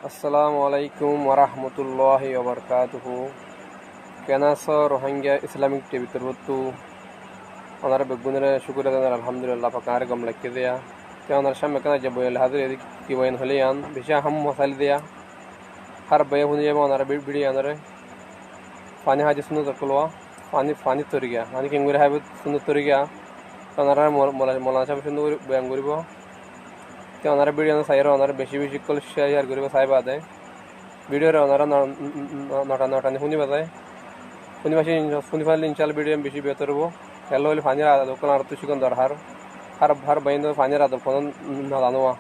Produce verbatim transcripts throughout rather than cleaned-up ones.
Assalamu alaikum warahmatulláhi wabarakátuhu. Keén asó? Rohingya Islamic T V torfóttu onorá beggúnore cúkuriya zanar, alhamdulillah, faka añáre gom laikké de yá. Te onorá sámne ekkán aijja boyan loi házir óiyi de, ki boyan hoilé yián beci aham mosail de yá. Hár báiye fúni zaibo onorá bidi-, bidiyó yiánoré. Faní háiye de sunnot ókkol, faní, faní torika, faní keéngorí háibo sunnot torika. Te onorá mol-, mola-, molana sábe cúndor gorí boyan goríbo. Te onorá bidiyó yián saiyóre onorá beci beci ókkol share, share goríba, saibá de. Bidiyóre onorá no-, no-, no-, notani notani fúniba de. Fúni faile, fúni faile incállah bidiyó beci behétor óibo. Kiyólla hoilé fanír adab ókkol añáráttu cíkon dorhar. Hár, hár báiye fanír adab honó no zano.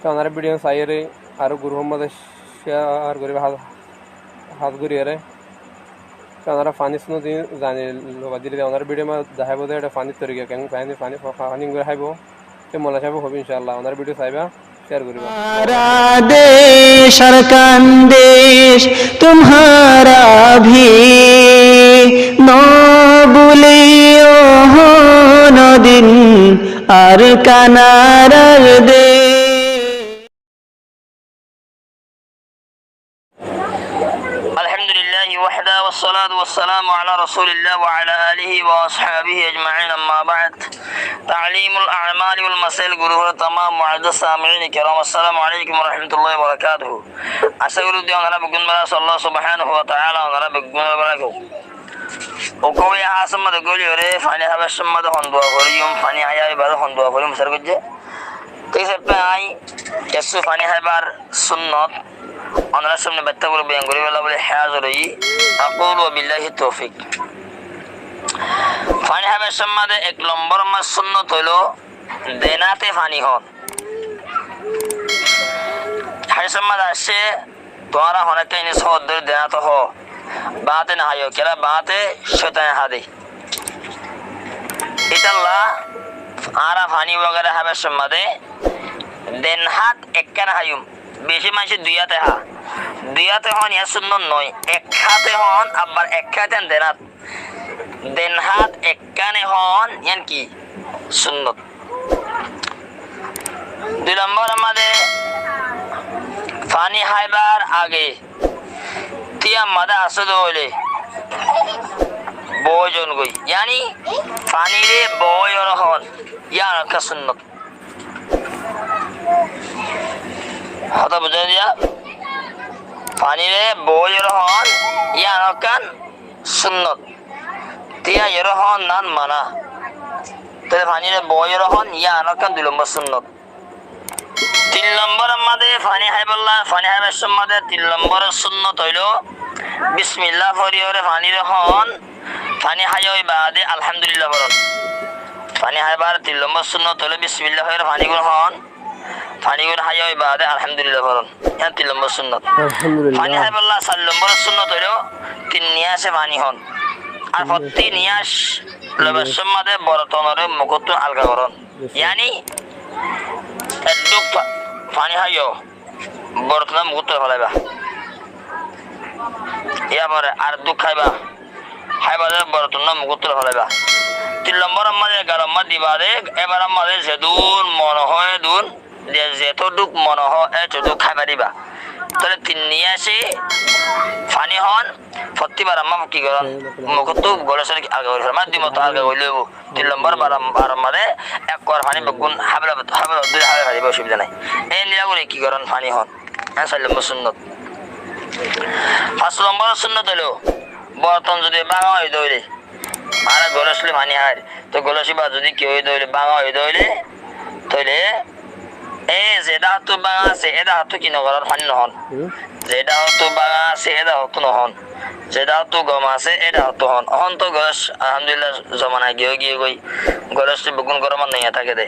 Te onorá bidiyó saiyóre aró gurúfor mazé share goríba, hás, hás goríyore. Te onorá faní sunnot zani loba dile de onorá bidiyó mazé deháibo de, ete fanír torika keén, faní, faní, fa-, faní keéngorí háibo. Te molana sábe hoibo incállah, onorá bidiyó saibá, share goríba. الحمد لله وحده والصلاة والسلام على رسول الله وعلى آله وأصحابه أجمعين، أما بعد. تعليم الأعمال والمسائل، gurúfor tamam muazzaz samiin kiram, assalamu alaikum wa rahmatullahi wa barakatuhu. Acá gorí de onorá beggún bála asó, Allah subhanahu wa ta'ala onorá beggúnore bála rakók. Uggwá báiye hásor mazé góli óre faní háibar somot hon dua foijjum, faní háiya óibar bade hon dua foijjum, sar goijjé. Te hísafe añí kessú faní háibar sunnot onorár sámne battá gorí boyan goríbolla buli házir óiyi. أقول وبالله التوفيق. Faní háibar somot ek lombor mazé sunnot óilo den áte faní hon. Hádisor mazé aiccé, tuáñra honó ekká jinis hoó dóri den áte hoó, báñte no háiyo, kiyólla báñte cóitane há de. Ítalla añára faní wagera háibar somot den hát ekkáne háiyum. Beci maincé dui áte há. Dui áte hon yián sunnot noó. Ek áte hon, abbar ek áte den hát. Den hát ekkáne hon, yián ki? Sunnot. Dui lombor mazé faní háibar age tiyar mazé asé de óile boói zon goi. Yáni faníre boói yóre hon, yián ekkán sunnot. Hotá buzá diyé? Faníre boói yóre hon, yián ekkán sunnot. Tiyar yóre hon nan mana. Tóile faníre boói yóre hon, yián ekkán dui lombor sunnot. Tin lombor mazé faní háibolla, faní háibar somot tin lombor sunnot óilo bismillah fori yóre faníre hon, faní háiya óibar bade alhamdulillah foron. Faní háibar tin lombor sunnot óilo bismillah fori yóre fanígun hon, fanígun háiya óibar bade alhamdulillah foron. Yián tin lombor sunnot. Alhamdulillah. Faní háibolla sair lombor sunnot óilo tin niyase faní hon. Ar fottí niyas lobar somot bortonore mukóttu alga goron. Yáni ek dhuk fa-, faní háiyo, bortonor mukóttu felaiba. Yar fore ar dhuk háiba, háiba de bortonor mukóttu felaiba. Tin lombor mazé galor mazé diba de, ebar mazé zedún mone hoó edún, de zeto dhuk mone hoó eto dhuk háiba diba. Tóile tin niyase faní hon, fottí bar mazé ki goron? Mukóttu gólor sóre alga gorí fela, mane dui mot alga gorí loibo. Tin lombor bar, bar mazé ek kuwar faní beggún hábela, hábela dóri hábai faribo, osubida nai. Endilla gorí ki goron? Faní hon. Yián sair lombor sunnot. Fañs lombor sunnot óilo, borton zodi báñga óiye de óile, añára gólor sóre faní háir, te gólor sóre zodi ki óiye de óile, báñga óiye de óile, tóile e ze dháttu báñga asé, e dháttu ki no goron? Faní no hon. Hmm? Ze dháttu báñga asé, e dháttu no hon. Ze dháttu gom asé, e dháttu hon. Ehón to gólor, alhamdulillah, zomana giyói giyói goi. Gólor sóre beggún góror mazé no táke de.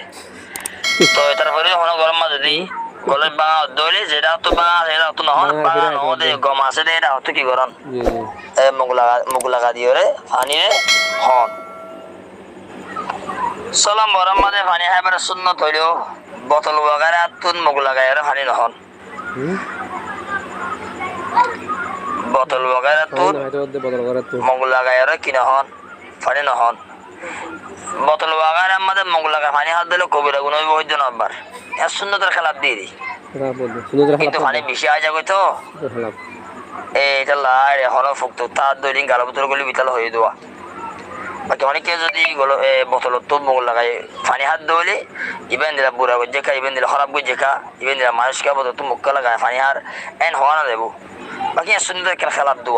To itar fore honó góror mazé zodi gólor báñga óiye de óile, ze dháttu báñga asé, e dháttu no hon. Báñga no óiye de, gom asé de, e dháttu ki goron? Ji, ji. E muk laga-, muk lagai diyóre faníre hon. Só lombor mazé faní háibar sunnot óilo, botol wagairattún muk lagaiyóre faní no hon. Hmm? Botol wagairattún muk lagaiyóre ki no hon? Faní no hon. Botol wagairar mazé muk lagai faní há de óile kobira guná óibo, hoiddé no abbar. Yián sunnotor hélaf diyé dé. Hélaf bólte, sunnotor hélaf. Kintu faní beci aái zagói toó. Sunnotor hélaf. E, ítalla añáre honó fuk tuk hát dóili galor bútore goillé bítalla hoiyé dé. Baki honikka zodi golo-, e, botolottú muk lagai faní hár dóile, ibá endilla bura goijjé ká, ibá endilla hóraf goijjé ká, ibá endilla manúic ká botolottú muk lagai faní hár, en hoó no zaibo. Baki yián sunnotor ekkán hélaf dé.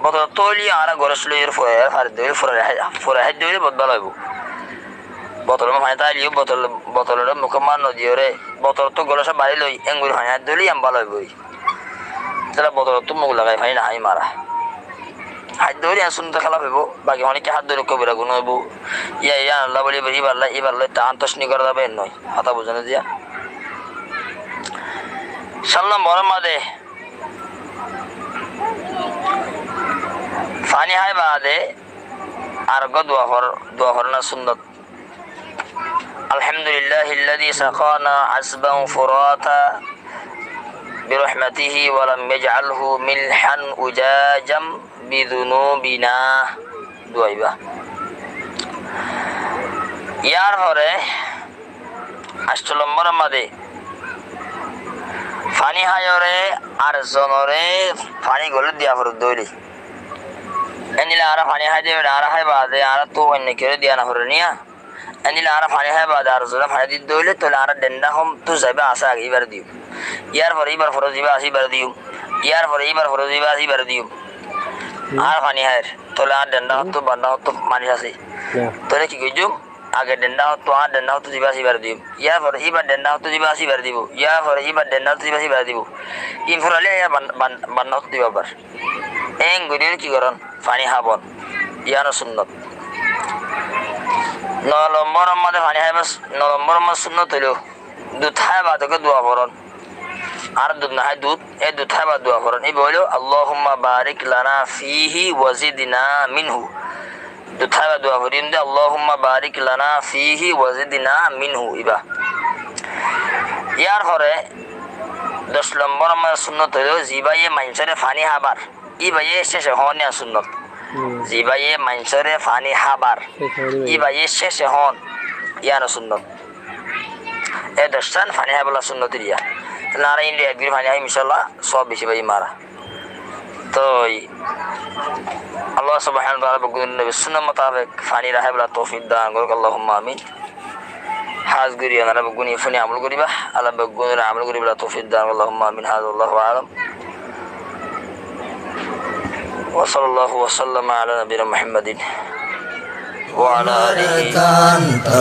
Botolottú óile añára gólot loi fura, fura dóile, fura hái-, fura hái dóile bóut bála óibo. Botolor mazé faní táile yó, botol, botoloré mukót no diyóre, botolottú gólot bari loi, engorí faní hái dóile yián bála óibo. Ítalla botolottú muk lagai faní no hái mara. Hái dóile yián sunnotor hélaf óibo, baki honikka hár dóile kobira guná óibo. Yá, yián Allah bóli, ibár Allah, ibár Allah, ta antosh ni gorá zaibo en noó. Hotá buzón né diya? Sat lombor mazé faní hái baade ar uggwá dua for-, dua foron sunnot. الحمد لله الذي سقانا عسبا فراتا برحمته ولم يجعله ملحا أجاجا بذنوبنا. Dua ibá. Yar fore ancto lombor mazé faní háiyoré ar zonoré faní gólot diya foribó dóile. Endilla añára faní hái dóile, añára hái baade añárattú oinno keuré diya no foribó niya. Endilla añára faní hái baade ar zone faní di dóile, tóile añára denda hottú zibá asé age ibáre diyum. Yar fore ibár fore zibá asé ibáre diyum. Yar fore ibár fore zibá asé ibáre diyum. Hmm. Añára faní háir, tóile añára denda hottú, banda hottú manúic asé. Ya. Tóile ki goijjum? Age denda hottú, añára denda hottú zibá asé ibáre diyum. Yar fore ibár denda hottú zibá asé ibáre dibo. Yar fore ibár denda hottú zibá asé ibáre dibo. In furaile yar ban-, ban-, banda hottú dibo abar. Engorí ki goron? Faní hábon. Yiáno sunnot. No lombor mazé faní háibar, no lombor mazé sunnot óilo dud hái baade dua foron. Ar dud no hái dud, e dud hái baade dua foron. Ibá óilo, اللهم بارك لنا فيه وزدنا منه. Dud hái baade dua foron de, اللهم بارك لنا فيه وزدنا منه. Ibá. Yar fore doc lombor mazé sunnot óilo, zibáye maincóre faní hábar. Ibáye céce hoón yián sunnot. Hmm. Zibáye maincóre faní hábar. Céce hoón ibáye. Ibáye céce hoón yiáno sunnot. E doccán faní háibolla sunnot diya. Tóile añára inde ek gilás faní háiyum, inshaAllah, sóob beci fai mara. Tói Allah subhanahu wa taala beggúnore nobir sunnot mutabek faní háibolla toufik dan gorouk, Allahumma amin. Hás gorí añára beggúne fúni amol goríba, Allah beggúnore amol goríbolla toufik dan, Allahumma amin. Házá wallahu a'lam. Wa sallallahu wa sallama ala nabiyina Muhammadin wa ala alihi wa sahbihi.